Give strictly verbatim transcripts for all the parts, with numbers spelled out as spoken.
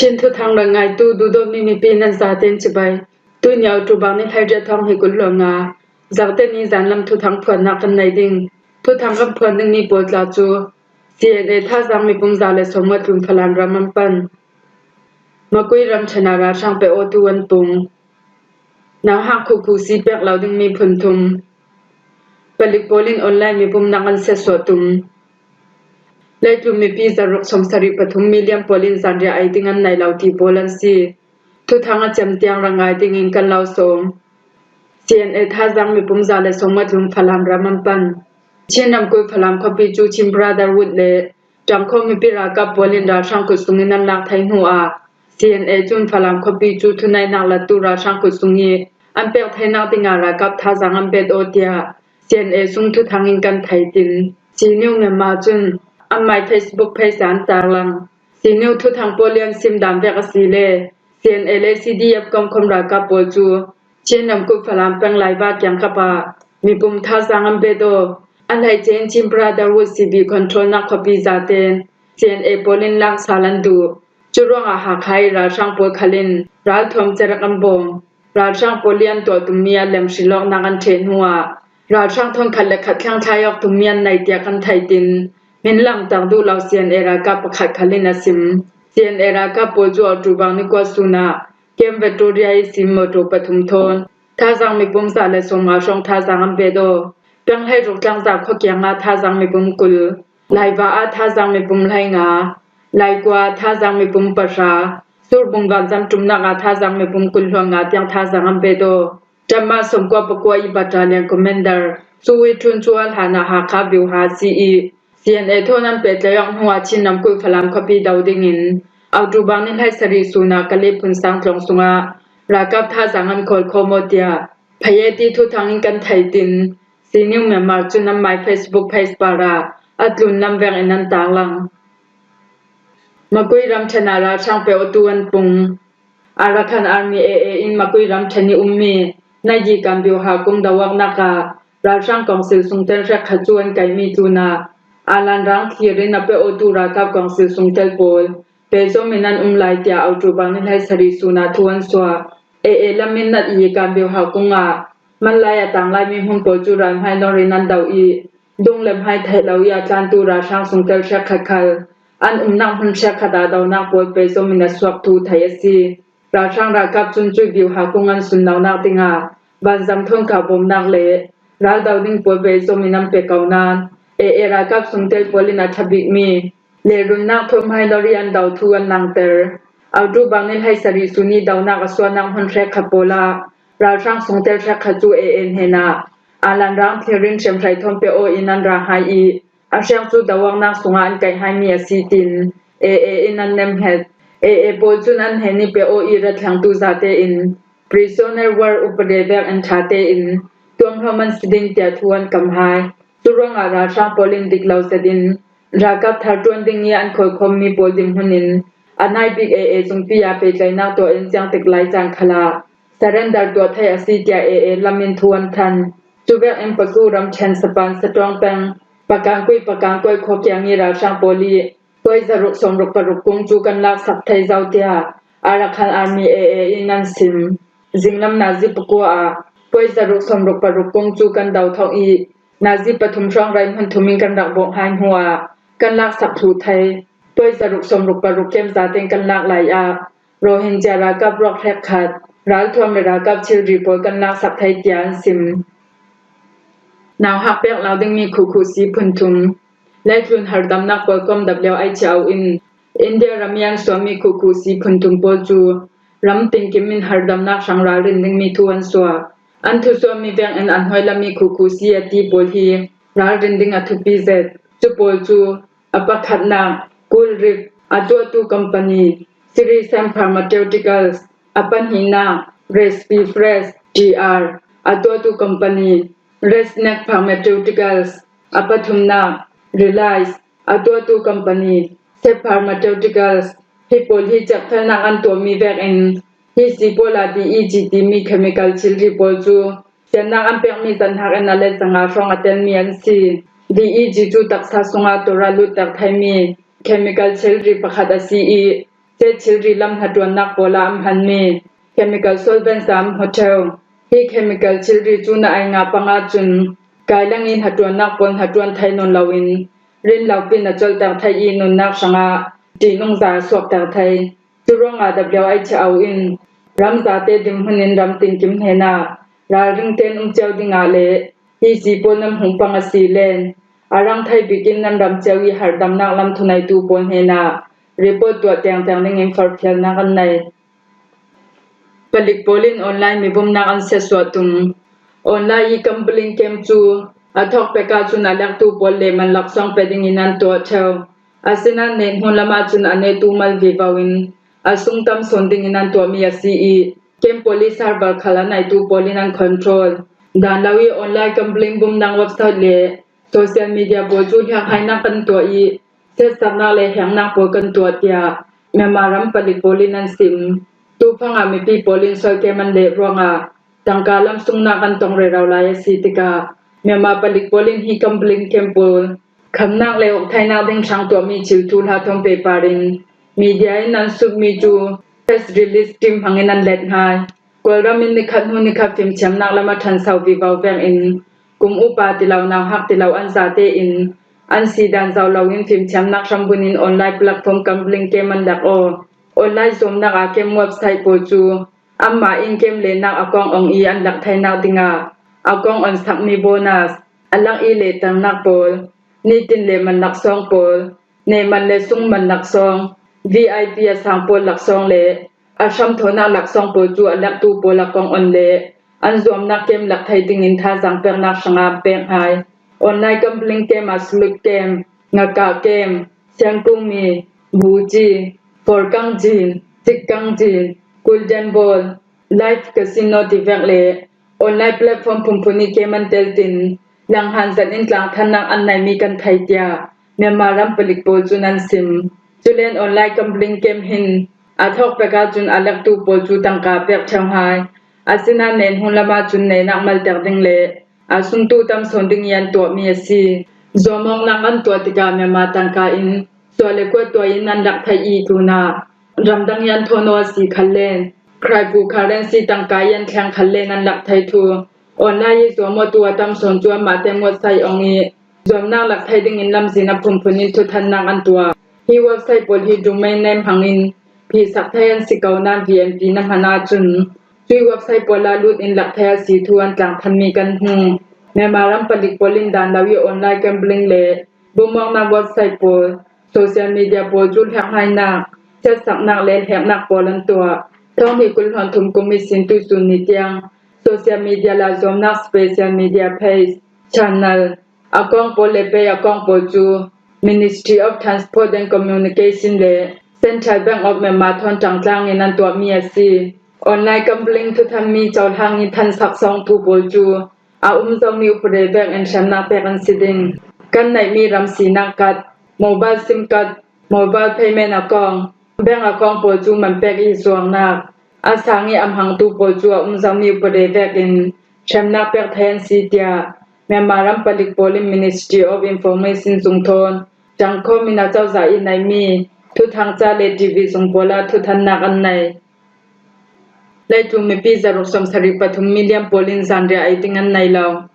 Chin thuthang rak ngaitu duhdawtmi mipi nan zaten cibai. Tuini October ni hleiriat thawng hnih kul hluan nga, Zakte ni zanlam thuthang phuannak kan nei ding. Thuthang kan phuan dingmi pawl tla cu C N A thazaang mipum za le sawm a tlun Falam ram an pan. Makui ramṭhen ah ralhrang pe awtu an pung. Nauhak khukhu si pek lo dingmi phun thum. Palik pawl in online mipumnak an siatsuah tum. Leitlun mipi zaruk sawmsarih pathum million pawl in zanriah ei ding an nei lo ti pawl an si. Thuthang a cem tiang rak ngai dingin kan lo sawm. C N A thazaang mipum za le sawm a tlun Falam ram an pan. Chin ramkulh Falam khuapi cu Chin Brotherhood le Ṭangkhawm mipi ralkap pawl in ralhrang kut sungin an lak thei hnu ah C N A cun Falam khuapi cu thuneihnak lattu ralhrang kut sung i an pek theinak dingah ralkap thazaang an bet aw tiah C N A sung thuthang in kan thei tin, CNews Myanmar cun anmai Facebook page ah an tarlang. CNews thuthang pawl i an sim dan vek a si le C N A le C D F komkhawm ralkap pawl cu Chin ramkulh Falam peng Laiva kiangkap ah mipum thazaang an bet aw. A hleice in Chin Brotherhood C B controlnak khuapi zaten C N A pawl in lak sal an duh. Cu ruangah Hakha i ralhrang pawl khal in ralthuam cerak an bawm. Ralhrang pawl i an tuah tummi a lem hrilawknak an ṭheh hnuah ralhrang thawn khat le khat thlengthlai awk tummi an nei tiah kan thei tin, min langhter duh lo C N A ralkap pakhat khal in a sim. C N A ralkap pawl cu October ni kua sun ah Camp Victoria i sim motor pathum thawn thazaang mipum za le sawmnga hrawng thazaang an bet aw. Peng hleiruk tlangza khua kiangah thazaang mipum kul, Laiva ah thazaang mipum hleinga, Laikua ah thazaang mipum pahra, Surbung vanzam ṭumnak ah thazaang mipum kul hluan nga tiang thazaang an bet aw. Ṭanma sawmkua pakua i battalion commander Cu Wei Ṭhun cu a hlan ah Hakha viuha a si i, C N A thawn an pehtlai awk hnuah Chin ramkulh Falam khuapi do dingin October ni hleisarih sun ah Kale phun sang tlawng sungah ralkap thazaang an khawl khawm aw tiah Phayeti thuthang in kan thei tin, CNews Myanmar cun anmai Facebook page par ah a tlunlam vek in an tarlang. Makui ramṭhen ah ralhrang pe awtu an pung. Arakan Army A A in Makui ramṭhen i ummi Nayi Kan Biuha kung doawknak ah ralhrang kawngsil sungtel hrekkhat cu an kaihmi tlunah Alan Rang thlir in a pe awtu ralkap kawngsil sungtel pawl pehzom in an um lai tiah October ni hleisarih sun ah thu an suah. A A lam in Nayi Kan Biuha kung ah hman lai a tang laimi hmun pawl cu ralhmai lawng in an do i, dung le hmai theih lo i a tlantu ralhrang sungtel hrekkhat khal an umnak hmun hrekkhat ah donak pawl pehzom in a suak thu theih a si. Ralhrang ralkap cun cui biuha kung an sunlonak dingah vanzam thawn kah bawmnak le ral do ding pawl pehzom in an pe ko nain A A ralkap sungtel pawl in a ṭha bikmi lehrulnak thawn hmai lori an do thu an langter. October ni hleisarih sun i donak a suahnak hmun hrekkhat pawl ah ralhrang sungtel hrekkhat cu A A hnenah Alan Rang thlir in hriamhrei thawn pe aw in an ra hai i, a hriak cu doawknak sungah an kaih haimi a si tin A A in an nemhnget. A A pawl cun an hnen i pe aw i rat thlengtu zate in Prisoner War upade vek in ṭha tein tuamhlawm an si ding tiah thu an kam hai. Cu ruangah ralhrang pawl in dik lo zetin ralkap thar ṭuan ding i an khawl khawmmi pawl dinhmun in a nai bik A A zungpi ah pehtlaihnak tuah in ziangtik lai caan khal ah surrender tuah thei a si tiah A A lam in thu an than. Cu vek in Pasu ramṭhen Sapan Saṭawng peng Pakangkui Pakangkui khua kiang i ralhrang pawl i puai zaruk sawmruk paruk kung cu kan laksak thei zo tiah Arakan Army A A in an sim. Zinglam nazi pakua ah puai zaruk sawmruk paruk kung cu kan do thawk i nazi pathum hrawng rei hmun thum in kan rak bawmh hai hnu ah kan laksak thluh thei. Puai zaruk sawmruk paruk kem zaten kan lak lai ah Rohingya ralkap ruak hrekkhat, ralthuam le ralkap thilri pawl kan laksak thei tiah an sim. Nauhak pek lo dingmi khukhu si phun thum. Leitlun hardamnak pawl kom W H O in India ram i an suahmi khukhu si phun thum pawl cu ram tinkim in hardamnak hrang ralrin dingmi thu an suah. An thusuahmi vek in an hawilami khukhu si a ti pawl hi ralrin ding a thupi zet. Cu pawl cu a pakhatnak Cool Rip, a tuahtu company Siri Sen Pharmaceuticals, a pahnihnak Respi Fresh T R, a tuahtu company Resneck Pharmaceuticals, a pathumnak Relice, a tuahtu company Sep Pharmaceuticals. Hi pawl hi cekfelnak an tuahmi vekin hi si pawl ah D E G timi chemical thilri pawl cu siannak an pekmi zat hnakin a let zanga hrawng a telmi an si. D E G cu taksa sungah tor a lutter theimi chemical thilri pakhat a si i State thilri lam hnaṭuannak pawl ah an hmanmi chemical solvents ah an hmu ṭheu. Hi chemical thilri cu na ai ngah pang ahcun kailang i hnaṭuannak pawl hnaṭuan thei nawn loin rinlopi in a colhter thei i nunnak hrangah ṭihnungza a suakter thei. Cu ruangah W H O in ram zate dinhmun in ram tinkim hnenah ralring tein um cio dingah le hi si pawl nan hmuh pang a si len a rang thei bik in nan ram cio i harhdamnak lam thuneitu pawl hnenah report tuah tiangtiang dingin forhfialnak an nei. Palik pawl in online mibumnak an siatsuah tum. Online i gambling game cu a thawk pek ahcun a lektu pawl le man laksawng pe dingin an tuah ṭheu. Asinain nehhmun lam ahcun a netu mal vivo in a sung tam sawn dingin an tuahmi a si i, game pawl i server khal a neitu pawl in an control. Dan lo i online gambling bumnak website le social media pawl cu hliakhlainak kan tuah i, setsaknak le hengnak pawl kan tuah, tiah Myanmar ram palik pawl in an sim. Tufang ah mipi pawl in sual game an leh ruangah tangka lam sungnak an tong rero lai a si tikah Myanmar palik pawl in hi gambling game pawl khamnak le ukthainak ding ṭhang tuahmi thil thuhla thawng pehpar in media in an sutmi cu press release ṭim hmangin an let hngai. Kawlram in nikhat hnu nikhat fimthiamnak lam a ṭhanso vivo vekin kum upa tilo nauhak tilo an zate in an sidan zoh loin fimthiamnak hrambunin online platform gambling game an lak aw. Online zuamnak a game website pawl cu anmah in game lehnak a kong ong i an lak theinak dingah a kong ong sakmi bonus, a lak i lehternak pawl, nitin le man laksawng pawl, nehman le sungman laksawng, V I P a sang pawl laksawng le a hramthawhnak laksawng pawl cu a lektu pawl a kong on le an zuamnak game lak thei dingin thazaang peknak hrangah an pek hai. Online gambling game ah slot game, ngakah game, siangtungmi, buci, forkang cin, sikkang cin, golden ball, live casino tivek le online platform phunphun i game an tel tin langhan zat in tlangthannak an neimi kan thei, tiah Myanmar ram palik pawl cun an sim. Culen online gambling game hin a thawk pek ahcun a lektu pawl cu tangka pek ṭheu hai. Asinain nehhmun lam ahcun nehnak malter ding le a sungtu tam sawn ding i an tuahmi a si. Zuamawknak an tuah tikah Myanmar tangka in sual le kuat tuah in an lak thei i tlunah ramdang i an thawn aw a si khallen, cryptocurrency tangka i an thleng khallen an lak thei thu. Online i zuamawtu a tam sawn cu anmah te muat sai ong i zuamnak lak thei dingin lamzin a phunphun in thuthannak an tuah. Hi website pawl hi domain name hmangin phihsak thei an si ko nain V N P na hman ahcun cuih website pawl ah lut in lak thei a si thu an tlangthanmi kan hmu. Myanmar ram palik pawl in dan lo i online gambling le bumawknak website pawl, social media pawl cu hliakhlainak, siatsaknak le hleknak pawl an tuah. Thawng hnih kul hluan thum kum i sin tuihsun ni tiang social media la zuamnak special media page, channel, a kong pawl le pei a kong pawl cu Ministry of Transport and Communication le Central Bank of Myanmar thawn ṭangtlang in an tuahmi a si. Online gambling thuthanmi cohlang i thansak sawngtu pawl cu a um zomi upadi vekin hremnak pek an si ding. Kan neihmi ram sinak card, mobile sim card, mobile payment account, bank account pawl cu man pek i zuarnak a sang i a hmangtu pawl cu a um zomi upadi vekin hremnak pek thei an si, tiah Myanmar ram palik pawl in Ministry of Information zung thawn ṭangkhawm in a cozah i neihmi thuthang ca le T V zung pawl ah thuthannak an nei. Leitlun mipi zaruk sawmsarih pathum million pawl in zanriah ei ding an nei lo.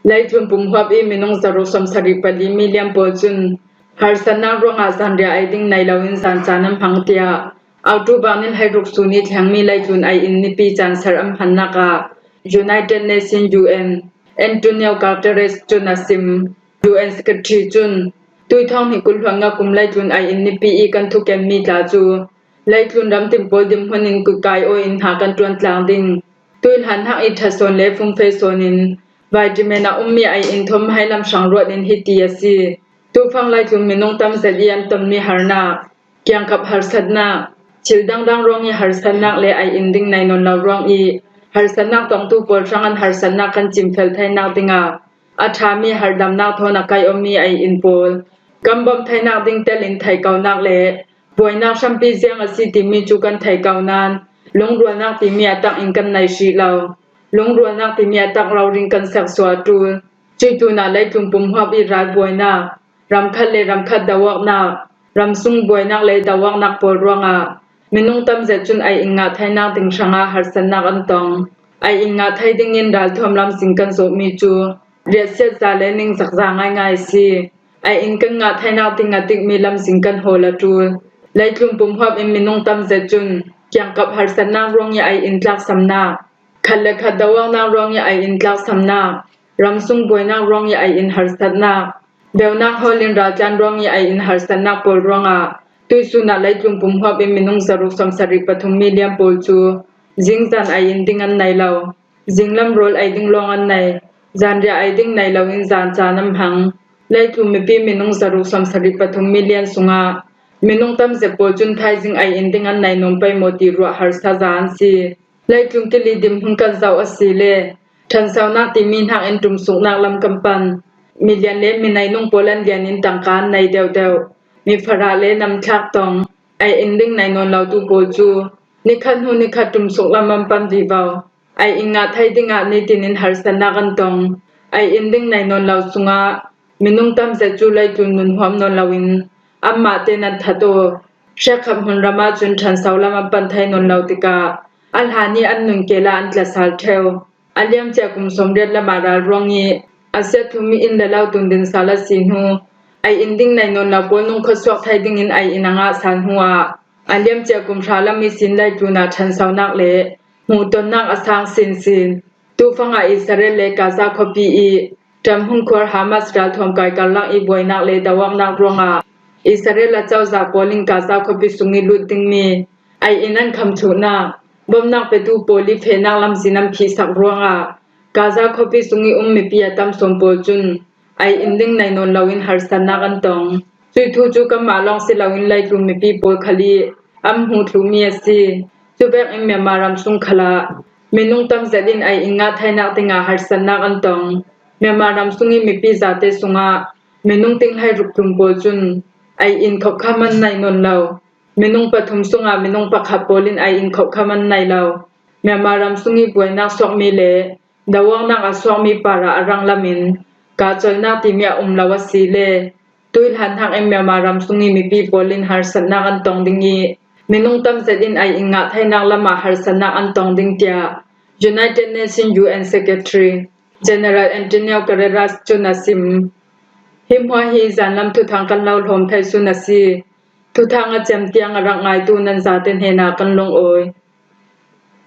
Leitlun pumhuap i minung zaruk sawmsarih pali million pawl cun harsatnak ruangah zanriah ei ding nei loin zan caan an hmang, tiah October ni hleiruk sun i thlengmi leitlun ei in nipi caan ser an hmannak ah United Nations U N Antonio Guterres cun a sim. U N Secretary cun tuithawng hnih kul hluan nga kum leitlun ei in nipi i kan thukenmi tla cu leitlun ramtin pawl dinhmun in kutkai aw in hna kan ṭuan tlang ding. Tuihlan hnak i ṭha sawn le fumfe sawn in vitamin a ummi ei in thawm hmailam hrang ruat in hiti a si. Tufang leitlun minung tam zet i an tonmi harnak, kiangkap harsatnak, thil dangdang ruang i harsatnak le ei in ding nei nawn lo ruang i harsatnak tongtu pawl hrang an harsatnak kan cimfel theinak dingah a ṭhami harhdamnak thawn a kaihawmmi ei in pawl kan bawmh theinak ding tel in theihkonak le buainak hrampi ziang a si timi cu kan theihko nain lungrualnak timi a tak in kan nei hrih lo. Lungrualnak timi a tak rori in kan sersuah a ṭul. Cuih tlunah leitlun pumhuap i ralbuainak, ramkhat le ramkhat doawknak, ramsung buainak le doawknak pawl ruangah Minung tam zet cun ai inn ngah thainak ding hrangah harsatnak an tong. Ai inn ngah thai dingin ralthuam lam zing kan zohmi cu riahsiat za le ningzak za ngaingai a si. Ai inn kan ngah thainak ding a tikmi lam zing kan hawl a ṭul. Leitlun pumhuap in minung tam zet cun kiangkap harsatnak ruang i ai inn tlaksamnak, khat le khat doawknak ruang i ai inn tlaksamnak, ramsung buainak ruang i ai inn harsatnak, beunak hawl in raltlan ruang i ai inn harsatnak pawl ruangah tuihsun ah leitlun pumhuap in minung zaruk sawmsarih pathum million pawl cu zingzan ai inn ding an nei lo. Zinglam rawl ai ding lawng an nei. Zanriah ai ding nei loin zan caan an hmang. Leitlun mipi minung zaruk sawmsarih pathum million sungah minung tam zet pawl cun thaizing ai inn ding an nei nawn pei maw ti ruah harsa za an si. Leitlun kili dim hmun kan zoh a si le ṭhansonak timi hnakin ṭumsuknak lam kan pan. Milian le minei nung pawl an lian in tangka an nei deuhdeuh. Mifarah le namthlak tong, ai inn ding nei nawn lotu pawl cu nikhat hnu nikhat ṭumsuk lam an pan vivo. Ai inn ngah thai dingah nitin in harsatnak an tong. Ai inn ding nei nawn lo sungah minung tam zet cu leitlun nun huam nawn loin anmah tein an that aw. Hrekkhat hmunram ahcun ṭhanso lam an pan thei nawn lo tikah a hlan i an nun kel ah an tlasal ṭheu. A liamcia kum sawmriat lam ah ralruang i a siathum i inn le lo tundin sal a si hnu, ai inn ding nei nawn lo pawl nung khuasuak thai dingin ai inn a ngah sal hnu ah a liamcia kum hra lam i sin leitlun ah ṭhansonak le hmuhtonnak a sang sinsin. Tufang ah Israel le Gaza khuapi i ṭamhmun khuar Hamas ralthuam kai karlak i buainak le doawknak ruangah Israel acozah pawl in Gaza khuapi sung i lut dingmi ai inn an kham thluhnak, bomnak petu pawl i fehnak lamzin an phihsak ruangah Gaza khuapi sung i um mipi a tam sawn pawl cun ai inn ding nei nawn loin harsatnak an tong. Cuih thu cu kanmah lawng si loin leitlun mipi pawl khal i an hmuh thluhmi a si. Cu vekin Myanmar ram sung khal ah minung tam zet in ai inn ngah thainak dingah harsatnak an tong. Myanmar ram sung i mipi zate sungah minung ting hleiruk tlun pawl cun ai inn khawhkham an nei nawn lo. Minung pathum sungah minung pakhat pawl in ai inn khawhkham an nei lo. Myanmar ram sung i buainak suakmi le doawknak a suakmi parah a rang lam in kaa colnak timi a um lo a si le tuihlan hnakin Myanmar ram sung i mipi pawl in harsatnak an tong ding i minung tam zet in ai inn ngah thainak lam ah harsatnak an tong ding tiah United Nations U N Secretary General Antonio Guterres cun a sim. Hi hmuah hi zanlam thuthang kan lo hlawm thei sun a si. Thuthang a cem tiang a rak ngaitu nan zate hnenah kan lungawi.